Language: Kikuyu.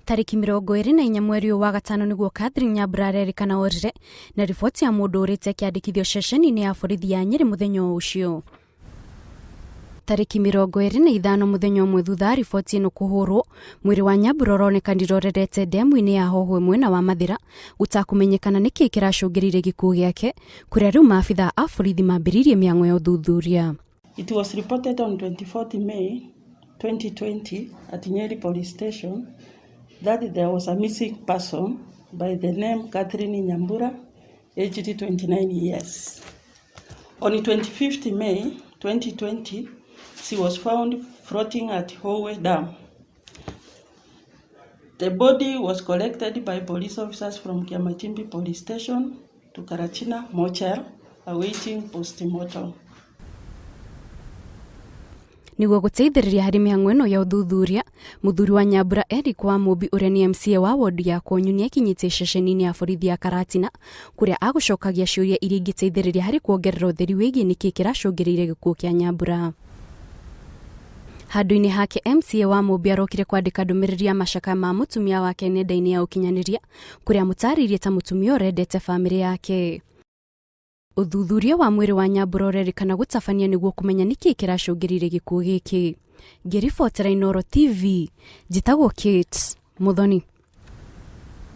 Tarĩki 24 mweri ũyũ wa gatano nĩguo Catherine Nyambura arerĩkana orire na riboti ya mũndũ ũrĩte ĩkĩandĩkithio ceceni-inĩ ya borithi ya Nyĩrĩ mũthenya o ũcio. Tarĩki 25 mũthenya ũmwe thutha wa riboti ĩno kũhũrwo, mwĩrĩ wa Nyambura ũronekanire ũrerete ndemu-inĩ ya Hohwe mwena wa Mathĩra, gũtakũmenyekana nĩkĩ kĩracũngĩrĩirie gĩkuũ gĩake, kũrĩa rĩu maabithaa a borithi mambĩrĩirie mĩhang'o ya ũthuthuria. It was reported on 24th May 2020 at Nyeri Police Station that there was a missing person by the name Catherine Nyambura, aged 29 years. On 25th May 2020, she was found floating at Howe Dam. The body was collected by police officers from Kiamachimbi Police Station to Karatina Mortuary, awaiting post-mortem. Nĩguo gũteithĩrĩria harĩ mĩhang'o ĩno ya ũthuthuria, mũthuri wa Nyambura Eric wa Mũmbi ũrĩa nĩ MCA wa wodi ya Konyu nĩ akinyĩtie ceceni-inĩ ya borithi ya Karatina kũrĩa agũcokagia ciũria iria ingĩteithĩrĩria harĩ kuongerera ũtheri wĩgiĩ nĩkĩ kĩracũngĩrĩirie gĩkuũ kĩa Nyambura. Handũ-inĩ hake MCA wa Mũmbi arokire kwandĩka ndũmĩrĩri ya macakaya ma mũtumia wake nenda-inĩ ya ũkinyanĩria kũrĩa amũtarĩirie ta mũtumia ũrendete bamĩrĩ yake. Ũthuthuria wa mwĩrĩ wa Nyambura ũrerĩkana gũtabania nĩguo kũmenya nĩkĩ